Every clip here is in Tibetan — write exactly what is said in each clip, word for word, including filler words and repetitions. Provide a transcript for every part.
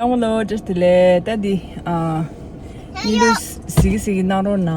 ཚང་མ་ལོ་བཀྲ་ཤིས་བདེ་ལེགས། ད་འདི་ཨ་བརྙན་ཐུང་གཟིགས་གཟིགས་གནང་རོགས་གནང་།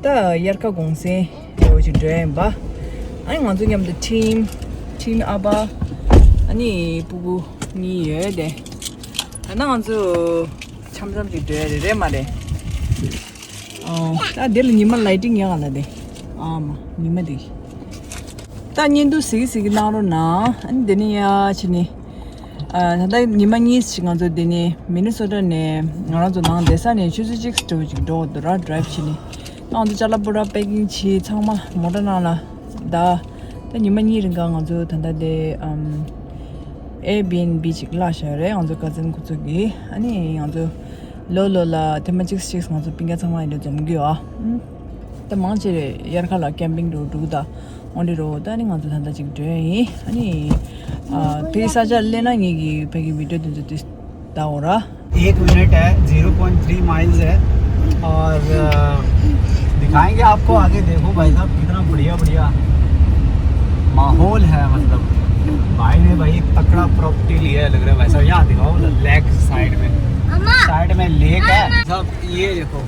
ད་དབྱར་ཁ་གུང་སེང་རེ་བ་ཅིག་འགྲོ་ཡིན་པ། ཨ་ནི་ང་ཚོ་མཉམ་དུ་ཁྲིམ་ཁྲིམ་ཨ་ཕ་ཨ་ནི་སྤུ་གུ་གཉིས་ཡོད་དེ། ད་ནང་ང་ཚོ་འཆམ་འཆམ་ཅིག་འགྲོ་ཡ་རེད། རེད་མ་རེད། ཨོ། ད་འདི་ལ་ཉི་མ་ལའི་ཊིང་ཡག་ལ་དེ། ཨ་མ། ཉི་མ་དེ། ད་བརྙན་ཐུང་གཟིགས་གཟིགས་གནང་རོགས་གནང་། ཨ་ནི་དེ་ནས་ཡ་ཕྱི་ནས། ཨ། ད་ལྟ་ཉི་མ་གཉིས་ཤིག་ང་ཚོ་དེ་ནས་མི་ནི་སོ་ཊ་ནས་ང་རང་ཚོ་ནང་བསྡད་ས་ནས་ཆུ་ཚོད་གཅིག་འགྲོ་ཅིག་འགྲོ་འདུག་ར། ཌི་རའིབ་བྱས་ནས། ང་ཚོ་ཅ་ལག་པུ་ར་པེ་ཀིང་བྱས། ཚང་མ་མོ་ཊ་ནང་ལ་བསྡད། ད་ཉི་མ་གཉིས་རིང་ག་ང་ཚོ་ད་ལྟ་དེ་ཨམ། ཨེར་བི་ཨེན་བི་ཅིག་གླ་བཞག་རེད། ང་ཚོ་ཀ་ཛིན་ཁོ་ཚོ་གིས། ཨ་ནི་ང་ཚོ་ལོ་ལོ་ལ་ཐེངས་མ་གཅིག་གཅིག་ང་ཚོ་སྤུན་ཀྱག་ཚང་མ་ཡིན་དུས་འཛོམས་ཀྱི་ཡོད། ཨ། ད་མང་ཆེ་རེད། དབྱར་ཁ་ལ་ཀེམ་པིང་འགྲོ་འགྲོ་གི། ད་འོ་འདི་རོ། ད་ནི་ང་ཚོ་ད་ལྟ་ཅིག་འགྲོ་ཡིན། ཨ་ནི་ཨ། ཕ་གི་ས་ཆ་སླེབས་ན་ངེད་ཀྱི་ཕ་གི་བི་ཌིའོ་དེ་ཚོ་དུས་ད་འོ་ར། एक मिनट है, zero point three miles है। और अ, दिखाएंगे आपको आगे। देखो भाई साहब, कितना बढ़िया बढ़िया माहौल है। मतलब भाई ने भाई तकड़ा प्रॉपर्टी लिया है लग रहा है भाई साहब। यहाँ दिखाओ, लेक साइड में, साइड में लेक है। सब ये देखो,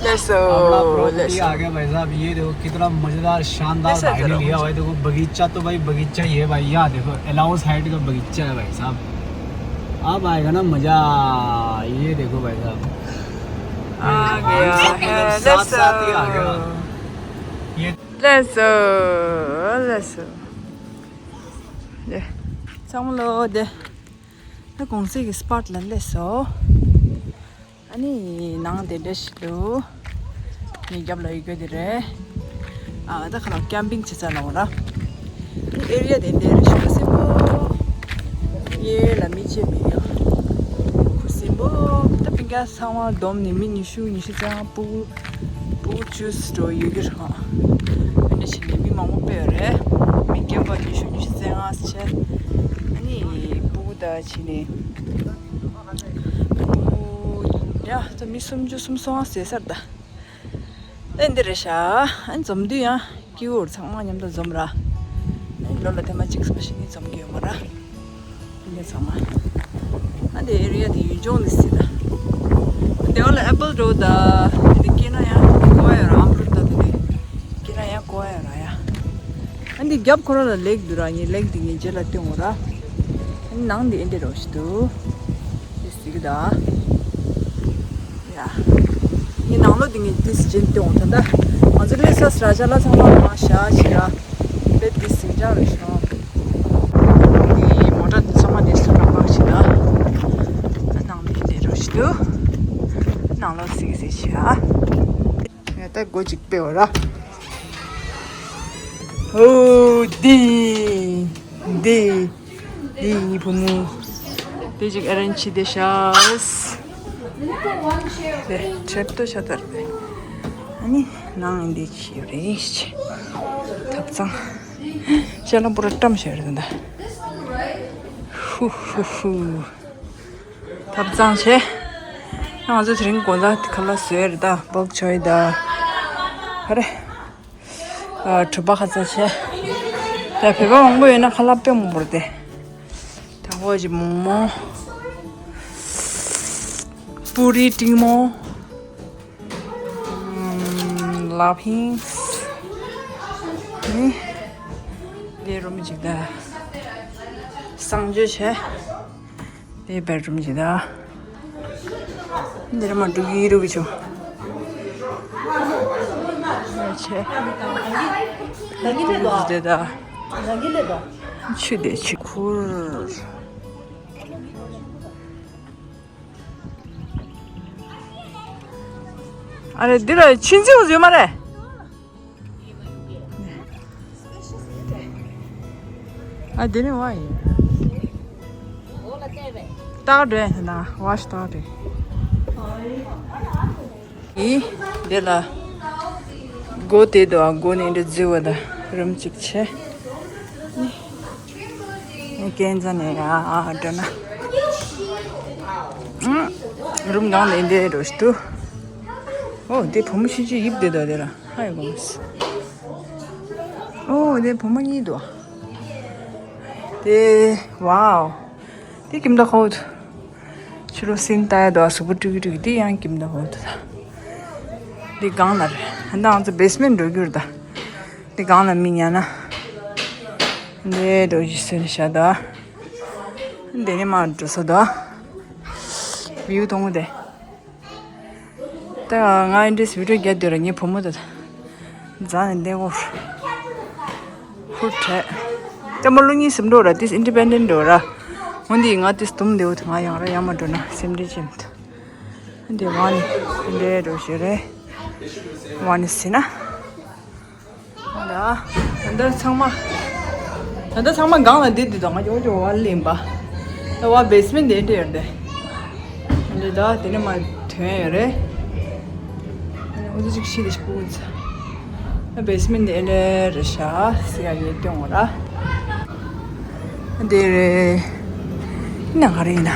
अपना प्रॉपर्टी आ गया भाई साहब। ये देखो कितना मजेदार शानदार भाई ने लिया हुआ है। देखो बगीचा तो भाई बगीचा ही है भाई। यहाँ देखो, अलाउ साइड का बगीचा है भाई साहब। अब आएगा ना मजा। ये देखो भाई साहब, आ गया है। साथ साथ ही आ गया। ये let's go, let's go. ཚང་མ་ལོ་དེ། ད་གུང་སེང་གི་སི་པོཊ་ལ་སླེབས་སོང་། ཨ་ནི་ནང་དེ་འདྲ་ཞིག་འདུག་ངའི་རྒྱབ་ལ་ཡོད་དེ་རེད། ཨ། ད་ཁ་ནང་ཀེམ་པིང་བྱེད་ས་ལ་འོ་ར། ཨེ་རི་ཡ་དེ་འདྲ་རེད། ཤོག་སེ་པོ། ཡེ་ལ་མི་ཆེ་མི་ཡོད། ཁུ་སིམ་པོ། ད་སྤུན་ཀྱག་ཚང་མ་བསྡོམས་ནས་མི་ཉི་ཤུ། ཉི་ཤུ་རྩ་ལྔ། སྤུ་གུ་སྤུ་གུ་བཅུ་ཙམ་འགྲོ་ཡོད་ཀྱི་རེད། ཨ་འདྲ་བྱས་ནས་མི་མང་པོ་དཔེ་ཡོད་རེད། མི་རྒན་པ་ཉི་ཤུ། ཉི་ཤུ་རྩ་ལྔ་བྱས། ཨ་ནི་སྤུ་གུ་ད་བྱས་ནས། ཨོ། ཡ། ད་མི་སུམ་ཅུ་སུམ་ཅུ་སོང་ཟེར་ས་རེད་ད། ཨེ་འདི་རེད་ཤག་ཨ་འཛོམས་དུས་ཡང་སྐྱིད་པོ། ཚང་མ་མཉམ་དུ་འཛོམས་ར། ཨ་ལོ་ལ་ཐེངས་མ་གཅིག་གསུམ་ཞིག་ནི་འཛོམས་ཀྱི་ཡོད་མ་ར། འདི་ཚང་མ། ཨ་འདི་ཨེ་རི་ཡ་འདི་ཡུལ་ལྗོངས་འདི་སྲིད་ད། འདི་བ་ལ་ཨེ་པལ་འགྲོ་ད། འདི་སྐྱེས་ན་ཡང་གོ་ཡ་ར། ཨམ་རུ་ད་འདི་ནི་སྐྱེས་ན་ཡང་གོ་ཡ་ར་ཡ། ཨ་འདི་རྒྱབ་ཁོ་ར་ལ་ལེག་འདུག་ར། ངས་ལེག་འདི་ངས་རྗེས་ལ་སྟོན་འོ་ར། ཨ་ནི་ནང་འདི་ཨེ་འདི་རོ་ཞིག་འདུག་འདི་སྲིད་ད། ཡ། ངས་ནང་ལོགས་འདི་ངས་ཏིས་ཅན་ཏེ་འོང་ད་ད། ང་ཚོ་ལས་ས་སྲ་ཆ་ལ་ཚང་མ་མ་ཤ་ཆི་ར། པེ་ཏི་སིང་ཅང་རེ་ཤོ། འདི་མོ་ཊ་འདི་ཚང་མ་འདི་སུ་ར་པག་ཆི་ད། ནང་མི་འདི་རོ་ཞིག་འདུག་ནང་ལོགས་སིག་སིག་ཆི་ཨ། ངས་ད་སྒོ་ཅིག་ཕྱེ་བ་ར། ཨོ་འདི། འདི། འདི་ངའི་བུ་མོ། དེ་ཅིག་ཨ་རེན་ཇི་བྱས་བཞག་དེ་ཁྲེབ་ཏོ་ཤ་དར་བས། ཨ་ནི་ནང་འདི་ཅི་རེད། ཐབ་ཚང་། ཤ་ལ་པུ་ར་བཀྲམ་བཞག་རེད་ད། ཧུ་ཧུ་ཧུ། ཐབ་ཚང་བྱས། ང་ཚོ་དེ་རིང་དགོང་དག་ཁ་ལག་བཟོས་རེད་ད། བོག་ཆོས་ད། ཧ་རེ། ཨ། གྲུ་པ་ཁ་ཚ་བྱས། ད་བོད་པ་མང་པོ་ཡོད་ན་ཁ་ལག་དཔེ་མང་པོ་རེད་དེ། ད་ཧོ་ཅི་མོག་མོག་པུ་རི་ཀྲིང་མོག་ལ་ཕིང་། ནི། ལས་རུམ་ཅིག་ད། གསང་སྤྱོད་བྱས། དེ་བེད་རུམ་ཅིག་ད། འདིར་མ་འགྲོ་གི་རུ་གི་ཆུ། ཆེ། དེ་ད། ཆུ་དེ་ཆུ་ཁུར། ཨ་རེ། འདི་ལ་ཆུ་མཛེས་པོ་ཡོད་མ་རེད། ཨ། དེ་ནི་བ་ཡིན། སྟག་འདྲ་ཡིན་ན་བ་ཞིག་སྟག་འདྲ་ཡིན། ཨི། དེ་ལ་སྒོ་དེ་དུ་ཨ། སྒོ་ནས་འདྲ་འཛུལ་བ་ད་རུམ་གཅིག་བྱས། ནི། ངས་ཀན་ཛ་ནས་ཡ་འགྲོ་ན། ཨང་། རུམ་ནང་ནས་འདི་འགྲོ་ཞིག་ཏུ། ཨོ། དེ་བུ་མོ་ཤི་ཅི་ཡིབ་དེ་དོ་དེ་ར། ཧ་ཡོ་གོམས། ཨོ། དེ་བུ་མོ་གཉིས་འདུག་དེ། ཝའོ། དེ་ཁྱིམ་བདག་ཁོ། ཕྱི་ལོགས་སིན་ལྟ་ཡ་འདུག་གཟུགས་པོ་དཀྲུག་དཀྲུག་འདི་ཡང་ཁྱིམ་ད་འོ་འདུག་འདི་སྒང་ལ་རེད། ད་ང་ཚོ་བེ་སི་མེན་འགྲོ་རྒྱུ་རེད་ད། འདི་སྒང་ལ་མི་ཉལ་ན། འདི་འགྲོ་གཞི་སེ་ནས་བཞག་ད། འདི་ནས་མར་འགྲོ་ས་ད། བིའུ་མཐོང་གི་དེ། ད་ང་ཨིན་ཌི་སི་བི་ཌི་ཡོ་རྒྱག་འདོད་ར། ངའི་བུ་མོ་དང་རྫ་ནས་འདེད་གོ། ཧུར་ཐལ། ལྟད་མོ་ལོ་གཉིས་སེམས་འགྲོ་ར། ཏིས་ཨིན་ཌི་པེན་ཌེན་འགྲོ་ར། འོན་ཏེ་ང་ཏིས་དུམ་འདེའུ་དང་ང་ཡང་ར་ཡང་མ་འགྲོ་ན་སེམས་འདྲི་ཅིམ་ད། འདི་ཝ་ནི་འདི་འགྲོ་ཞེ་རེད། ཝ་ནི་སི་ན། ད་ད་ཚང་མ། ད་ད་ཚང་མ་སྒང་ལ་བསྡད་དུས་ད་ང་ཅོ་ཅོ་བ་ལེན་པ། ད་བ་བེ་སི་མེན་ཊི་དེ་འདྲ་ཡོད་རེད། འདི་ད་དེ་ནས་མ་ཐོན་ཡོད་རེད། འུ་ཚོ་ཅིག་ཤི་དེ་ཤི་པུ་ཚ། ད་བེ་སི་མེན་ཊི་དེ་ཨེ་ལེ་རེད་ཤག་སི་ཡ་ཡེ་སྟོན་འོ་ར། འདི་རེད། ཡིན་ན་ག་རེ་ཡིན་ན།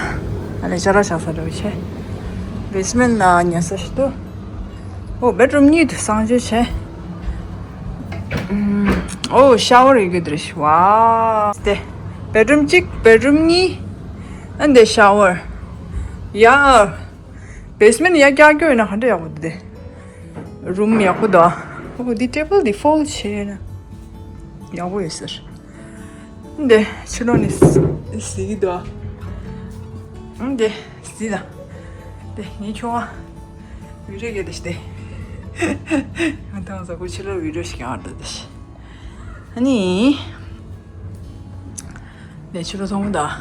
ཨ་ལེ་ཅ་ལག་བཞག་ས་འདྲ་བོ་བྱས། བེ་སི་མེན་ཊི་ནང་ཉལ་ས་ཞིག་འདུག་ཨོ་བེད་རུམ་གཉིས་འདུག་གསང་སྤྱོད་བྱས། ཨོ་ཤ་ཝར་ཡོད་ཀྱི་འདུག་རེད་ཤི་བ། དེ་བེད་རུམ་གཅིག་བེད་རུམ་གཉིས། ཨ་འདི་ཤ་ཝར། ཡ། བེ་སི་མེན་ཊི་ཡ་ཀྱག་ཀྱོག་ཡིན་ན་ག་འདྲ་ཡག་པོ་འདུག་དེ། རུམ་ཡག་པོ་འདུག་ཨོ་འདི་ཊེ་བལ་འདི་ཕོལ་ཌི་བྱས་ན་ཡག་པོ་ཡོད་ཟེར། འདི་ཕྱི་ལོགས་ནས་གཟིགས་ཀྱི་འདུག་འདི་གཟིགས་དང་། འདི་ངའི་ཁྱོ་ག་བི་ཌི་ཡོ་རྒྱག་དེ་ཤི་དེ། ང་ཐང་ས་ཁུ་ཕྱི་ལོགས་བི་ཌི་ཡོ་ཞིག་ཡང་འགྲོ་དེ་ཤི། ཨ་ནི། འདི་ཕྱི་ལོགས་མཐོང་གི་འདུག་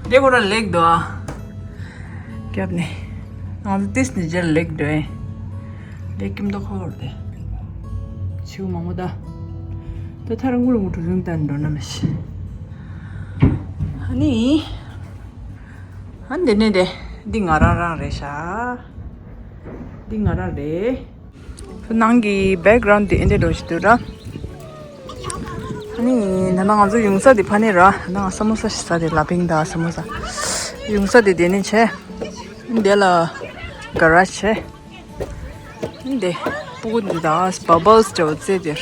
འདི་ཁོ་ར་ལེགས་འདུག་ཨ། རྒྱབ་ནས། ང་ཚོ་ཏིས་ནས་རྗེས་ལ་ལེགས་འགྲོ་ཡིན། ལེགས་ཀྱིམ་ཏོ་ཁོ་ར་དེ། ཆིའུ་མང་པོ་ད། ད་ཐ་ར་ངུ་ར་ངུ་གྲུ་ཟིང་ལྟ་འགྲོ་ན་མི་ཤི། ཨ་ནི། ཨ་འདི་ནས་དེ། འདི་ང་རང་རང་རེད་ཤག་འདི་ང་རང་རེད། ཁོ་ནང་གི་བེག་གྷ་རའུན་ཌི་འདི་འདྲ་འགྲོ་བཞིན་འདུག་ར། ཨ་ནི་ད་ནང་ང་ཚོ་ཡོང་ས་དེ་ཕ་ནས་ར། ད་ནང་ས་མོ་ས་ཞིག་ས་དེ་ལ་ཕིང་དང་ས་མོ་ས། ཡོང་ས་དེ་དེ་ནས་བྱས། འདི་ལ་ག་ར་ཇི་བྱས། འདི་སྤུ་གུ་འདི་དང་བ་བལ་སི་འདྲ་བོ་རྩེ་དེར།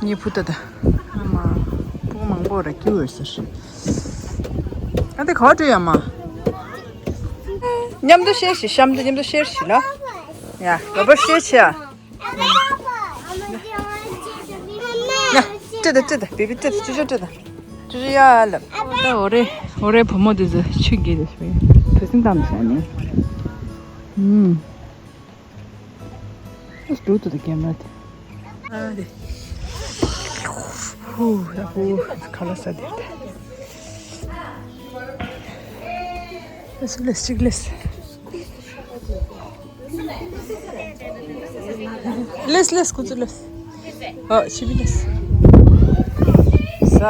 ངའི་བུ་ད་ད། ཨ་མ། སྤུ་གུ་མང་པོ་ར་སྐྱིད་འོས་ཟེར། ཨ་དེ་ག་བ་འགྲོ་ཡ་མ། མཉམ་དུ་ཤེར་ཞིག་གཤམ་དུ་མཉམ་དུ་ཤེར་ཞིག་ལ། ཡ་རོ་པར་ཤེར་བྱེད་ཨ། ཡ། ཀྲི་ད་ཀྲི་ད་བི་བི་ཀྲི་ད་ཅུ་ཅུ་ཀྲི་ད། ཅུ་ཅུ་ཡ་ལབ། ད་འོ་རེ་འོ་རེ་བུ་མོ་དེ་ཚོ་ཆུ་རྒྱས་དེ་ཞོད་གྲུ་གཟིངས་བཏང་བྱས་ནས། ཨུམ། Let's do to the camera. ཨ་དེ། ཧུ་ཧུ་ཁ་ལག་ཟ་དེ་དེ། ལེས་ལེས་ཅིག་ལེས། ལེས་ལེས་ཁོ་ཚོ་ལེས། ཨ་ཆི་བི་ལེས། ཟ།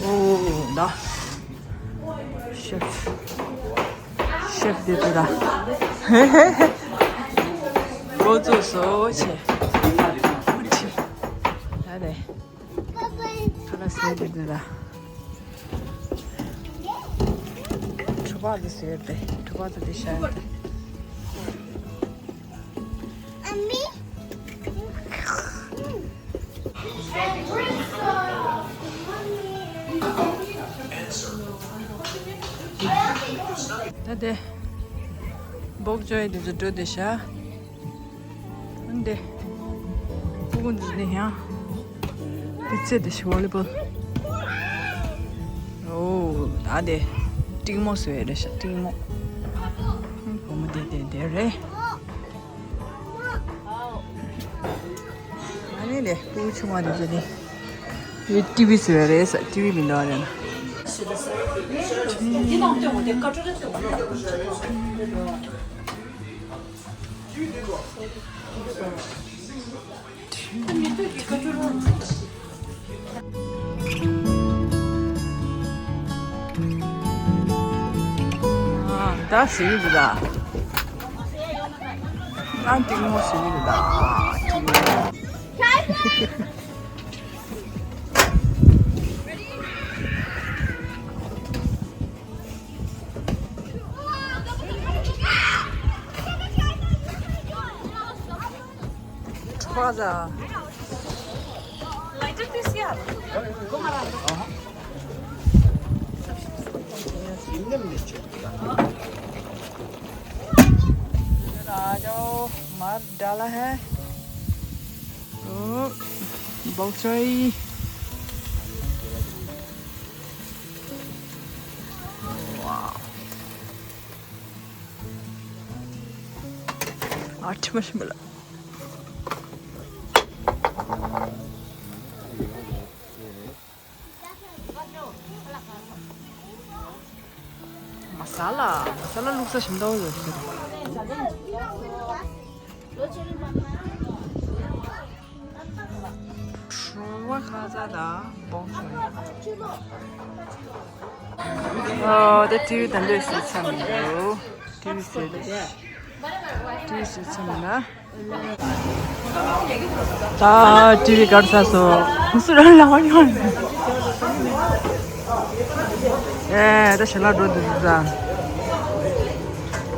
ཨོ་ད། ཤེཕ། ཤེཕ་དེ་དེ་ད། ཁོ་ཚོ་སོ་ཆེ། ཆེ། ད་དེ། ཁ་ལག་ཟས་དེ་དེ་ད། གྲུ་པ་དེ་ཟས་དེ། གྲུ་པ་དེ་དེ་ཤ་ཡ་དེ། ད་དེ། བོག་ཇོའི་དེ་ཚོ་འགྲོ་དེ་ཤ། འདི། སྤུ་གུ་འདི་ནི་ཡང་། དེ་ཚེ་འདི་ཤི་ཝོ་ལི་བོལ། ཨོ། ད་དེ། ཏིང་མོ་སུ་ཡོད་རེད་ཤག་ཏིང་མོ། བུ་མོ་དེ་དེ་དེ་རེད། ཨ་ནི་དེ་སྤུ་གུ་ཆུང་མ་དེ་ཚོ་དེ། ཡོད་ཏི་བི་སུ་ཡོད་རེད་ཤག་ཏི་བི་མི་འདུག་ཨ་རེད་ན། ད་ཟེར་གྱི་འདུག་ད། ད་འདི་མོ་ཟེར་གྱི་འདུག་ད། Father. Lighter this year. Go around. आ जाओ, मार डाला है। ओ, बहुत सही। वाह। आठ मशमला। मसाला, मसाला लुक्स ཞིམ་ཏོག་ཡོད་ཤག་ཁྲོ་བ་ཁ་ཚ་དང་བོག་ཆོས། ཨོ་དེ་ཊི་ཝི་དང་འདོད་སྲིད་ཚ་མི་འདུག་ཊི་ཝི་ཟེར་དེ། ཊི་ཝི་ཟེར་ཚ་མི་འདུག་ད་ཊི་ཝི་གར་ས་སོ། སུ་རང་ལ་བ་ཡོང་། ཨེ་ད་ཞལ་ལག་འགྲོ་འདུག་ཟ།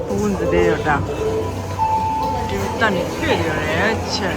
ཕུ་བོ་འཛི་བསྡད་ཡོད་ད། ཊི་ཝི་ལྟ་ནས་ཁྱོད་ཡོད་རེད་ཆེ།